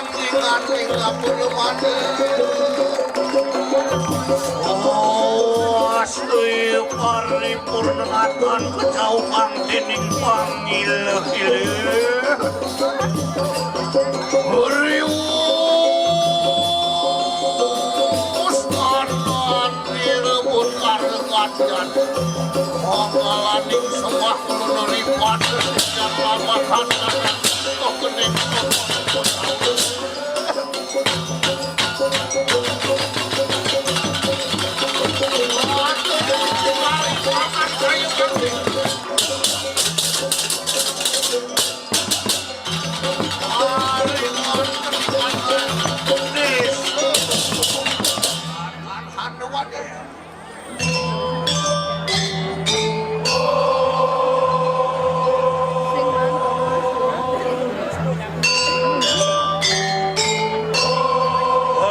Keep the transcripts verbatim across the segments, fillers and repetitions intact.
Ing-ing kapuneman. Oh, astri paripurnatan kejauhan dening pangilih-ilih. Riwus kanan direbut karekajan. Mangalaning sembah kula neripat kejadian lawan hasanan kok kening.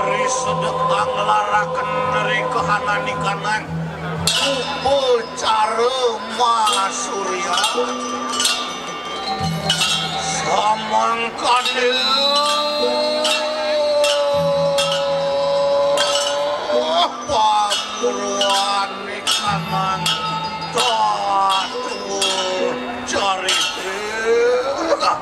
Ri sedek anglaraken ri kahanan ikanan. Upacara Masurya. Samangkana pamurwan ikanang tatu carita.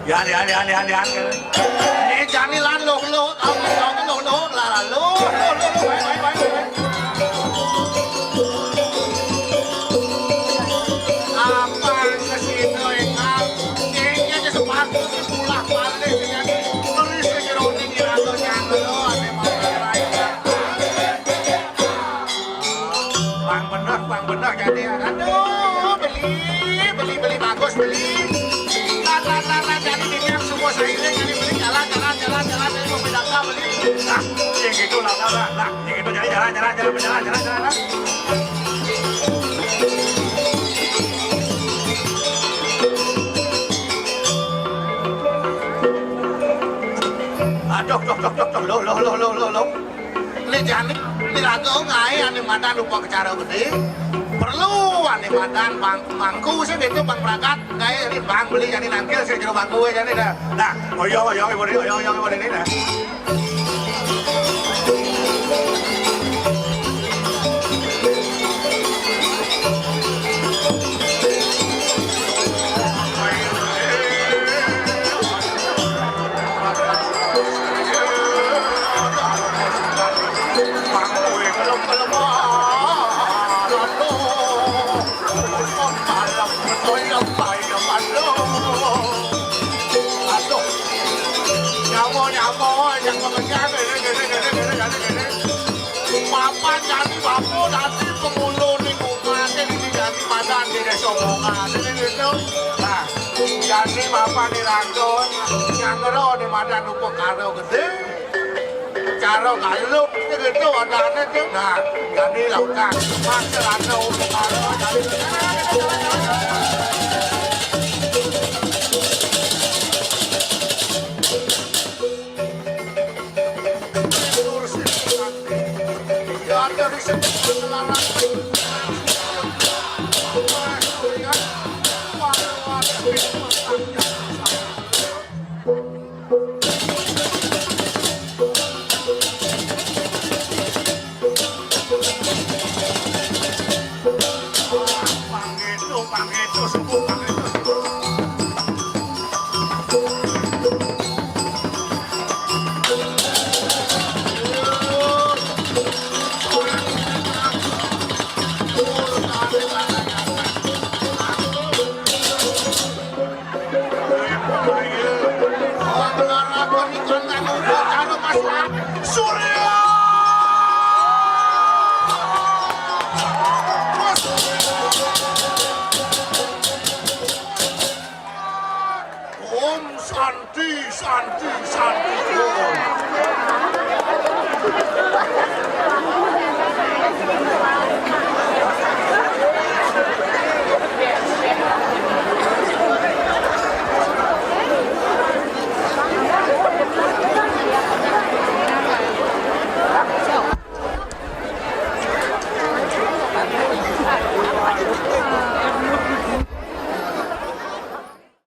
Yan, yan, yan, yan, yan. Ini jani lan luh, luh, tau, tau, luh, luh, lah, luh, luh, luh, luh, baik, baik, baik, baik. Apa ke sini, Kang? Ini aja sepatu sih pulang balik, ya. Terus ke Jeroning, ya, atau jangan, loh, aneh banget, ya. Pang bener, pang bener, jadi, aduh, beli, beli, beli, bagus, beli. Lan, lan, lan, lan, jadi, ini yang semua saya ini, jadi, beli, jalan, jalan, jalan, jalan, jadi, mau pindah, beli. Nah, yang gitu, lah, lah, lah, lah, yang gitu, jadi, jalan, jalan, jalan, jalan, jalan, jalan, lah. Aduh, duh, duh, duh, duh, loh, loh, loh, loh, loh, loh. Ini jani, ini lagu ngae ane madan rupa acara gede. Perlu ane madan bang-, bangku sih itu bang berangkat, ngae ini bang beli jani nangkil sih jero bangku jani dah. Nah, oyong, oyong, ibu ini, oyong, oyong, ibu ini dah. Aduh. Nyawa, nyawa, yang pekerjaan, ini, ini, ini, ini, ini, ini. Papan jani bapa dadi pengulu ning umate iki jani madan di desa Mongan. Ini gitu. Nah, jani bapa ni rangkon, nyangro di madan upakara gede. Cara galuk gitu adane tuh. Nah, jani lautan. Mas rano upakara jani. Om Santi, Santi, Santi, Om.